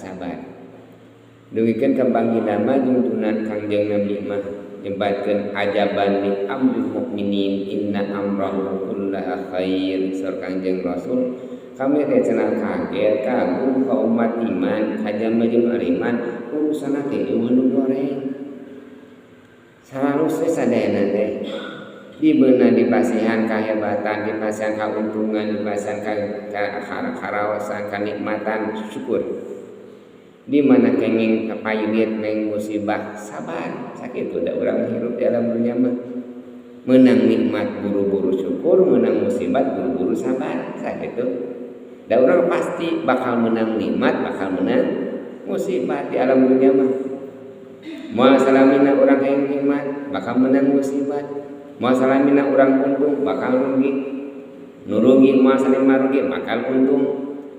Sabar. Dugikeun ka baginda mah junjunan Kangjeng Nabi mah nyebatkeun ajaban li amril mukminin inna amrahu kullaha khair. Saur Kangjeng Rasul, kami teh cenah kaget, kagum ka umat iman, ka jalma-jalma iman, urusanna teh eueuh nu goreng. Selalu sadayana teh dibeuna, dipasihan kahebatan, dipasihan kauntungan, dipasihan karaosan, kanikmatan, syukur. Di mana kenging kapayulit neng musibah, sabar. Sakitu da urang hirup di alam dunia mah. Menang nikmat buru-buru syukur, menang musibah buru-buru sabar. Sakitu da urang pasti bakal menang nikmat, bakal menang musibah di alam dunia mah. Moal salamina urang hayang nikmat, bakal menang musibah. Moal salamina urang untung, bakal rugi. Nu rugi moal salamina rugi, bakal untung.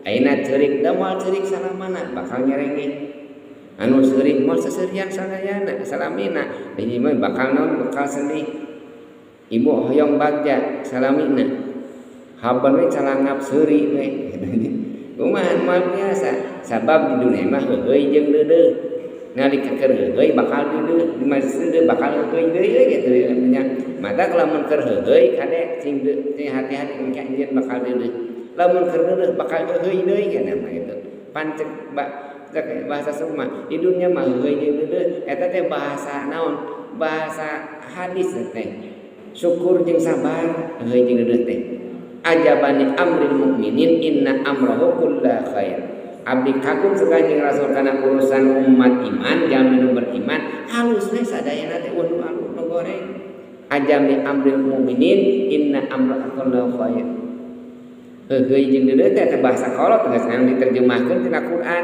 Ayeuna ceurik da moal ceurik salamana, bakal nyerengeh. Anu seurik moal seserian sadayana salamina, hiji mah bakal naon, bakal sedih. Ibu hoyong bagja salamina, haban we calangap seuri we. Kumaha, moal biasa, sabab di dunia mah heuheuy jeung deudeuh. Nalika keur heuheuy bakal deudeuh, di masa deudeuh bakal heuheuy deui gitu nya. Mata lamun keur heuheuy kade sing hati-hati, engke anjeun bakal deudeuh. Lamun keur deudeuh bakal heuheuy deui kana mah itu. Pan cek bahasa Suma di dunia mah heuheuy jeung deudeuh eta teh bahasa naon? Bahasa hadis teh. Syukur jeung sabar, heuheuy jeung deudeuh teh. Ajabani amril mukminin inna amrahu kullu khair. Abdi kagum Kanjeng Rasul kana urusan umat iman, jalmi nu beriman, halus we sadayana teh nu alus nu goreng. Ajami amril mukminin inna amrahu kullu khair. Heuheuy jeung deudeuh teh bahasa kolot geus anu diterjemahkeun tina Quran.